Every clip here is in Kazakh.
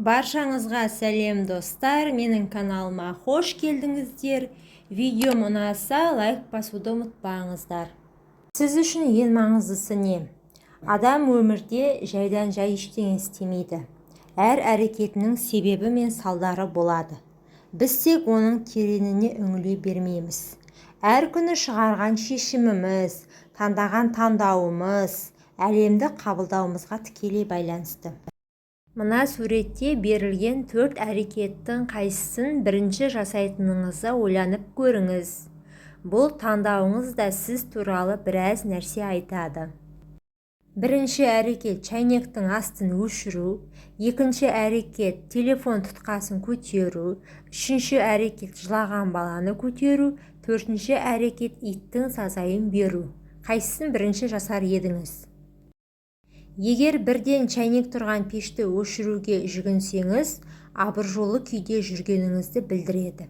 Баршаңызға сәлем, достар! Менің каналыма қош келдіңіздер! Видеом ұнаса, лайк басуды ұмытпаңыздар. Сіз үшін ең маңыздысы не? Адам өмірде жайдан жай ештеңе істемейді. Әр әрекетінің себебі мен салдары болады. Біз тек оның тереңіне үңіле бермейміз. Әр күні шығарған шешіміміз, таңдаған таңдауымыз әлемді қабылдауымызға тікелей байланысты. Мына суретте берілген төрт әрекеттің қайсысын бірінші жасайтыныңызды ойланып көріңіз. Бұл таңдауыңыз да сіз туралы біраз нәрсе айтады. Бірінші әрекет – шайнектің астын өшіру, екінші әрекет – телефон тұтқасын көтеру, үшінші әрекет – жылаған баланы көтеру, төртінші әрекет – иттің сазайын беру. Қайсысын бірінші жасар едіңіз? Егер бірден шайнек тұрған пешті өшіруге жүгінсеңіз, абыржулы күйде жүргеніңізді білдіреді.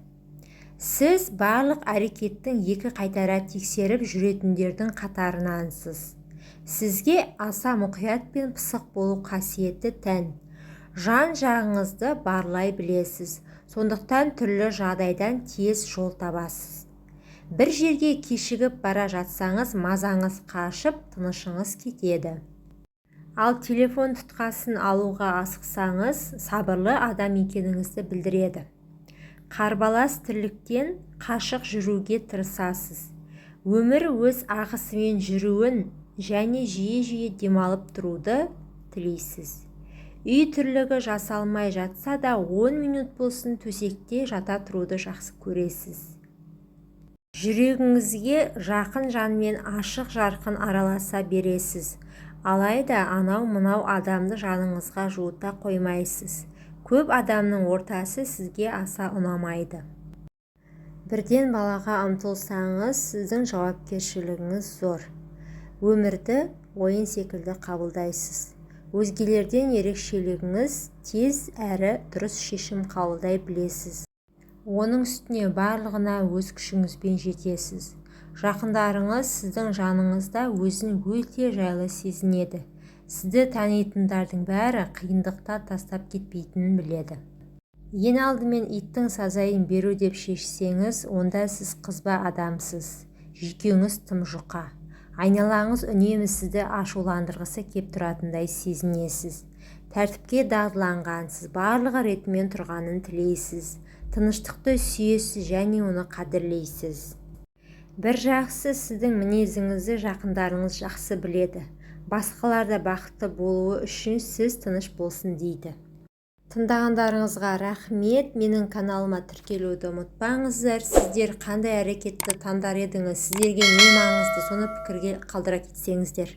Сіз барлық әрекеттің екі қайтара тексеріп жүретіндердің қатарынансыз. Сізге аса мұқият пен пысық болу қасиеті тән. Жан-жағыңызды барлай білесіз, сондықтан түрлі жағдайдан тез жол табасыз. Бір жерге кешігіп бара жатсаңыз, мазаңыз қашып, тынышыңыз кетеді. Ал телефон тұтқасын алуға асықсаңыз, сабырлы адам екеніңізді білдіреді. Қарбалас тірліктен қашық жүруге тырысасыз. Өмір өз ағысымен жүруін және жиі-жиі демалып тұруды тілейсіз. Үй тірлігі жасалмай жатса да, 10 минут болсын төсекте жата тұруды жақсы көресіз. Жүрегіңізге жақын жанмен ашық-жарқын араласа бересіз. Алайда анау-мынау адамды жаныңызға жуыта қоймайсыз. Көп адамның ортасы сізге аса ұнамайды. Бірден балаға ұмтылсаңыз, сіздің жауапкершілігіңіз зор. Өмірді ойын секілді қабылдайсыз. Өзгелерден ерекшелігіңіз – тез әрі дұрыс шешім қабылдай білесіз. Оның үстіне барлығына өз күшіңізбен жетесіз. Жақындарыңыз сіздің жаныңызда өзін өте жайлы сезінеді. Сізді танитындардың бәрі қиындықта тастап кетпейтінін біледі. Ең алдымен иттің сазайын беру деп шешсеңіз, онда сіз қызба адамсыз. Жүйкеңіз тым жұқа. Айналаңыз үнемі сізді ашуландырғысы кеп тұратындай сезінесіз. Тәртіпке дағдыланғансыз, барлығы ретімен тұрғанын тілейсіз. Тыныштықты сүйесіз және оны қадірлейсіз. Бір жақсысы, сіздің мінезіңізді жақындарыңыз жақсы біледі. Басқалар да бақытты болуы үшін сіз тыныш болсын дейді. Тыңдағандарыңызға рахмет! Менің каналыма тіркелуді ұмытпаңыздар. Сіздер қандай әрекетті таңдар едіңіз? Сіздерге не маңызды? Соны пікірге қалдыра кетсеңіздер.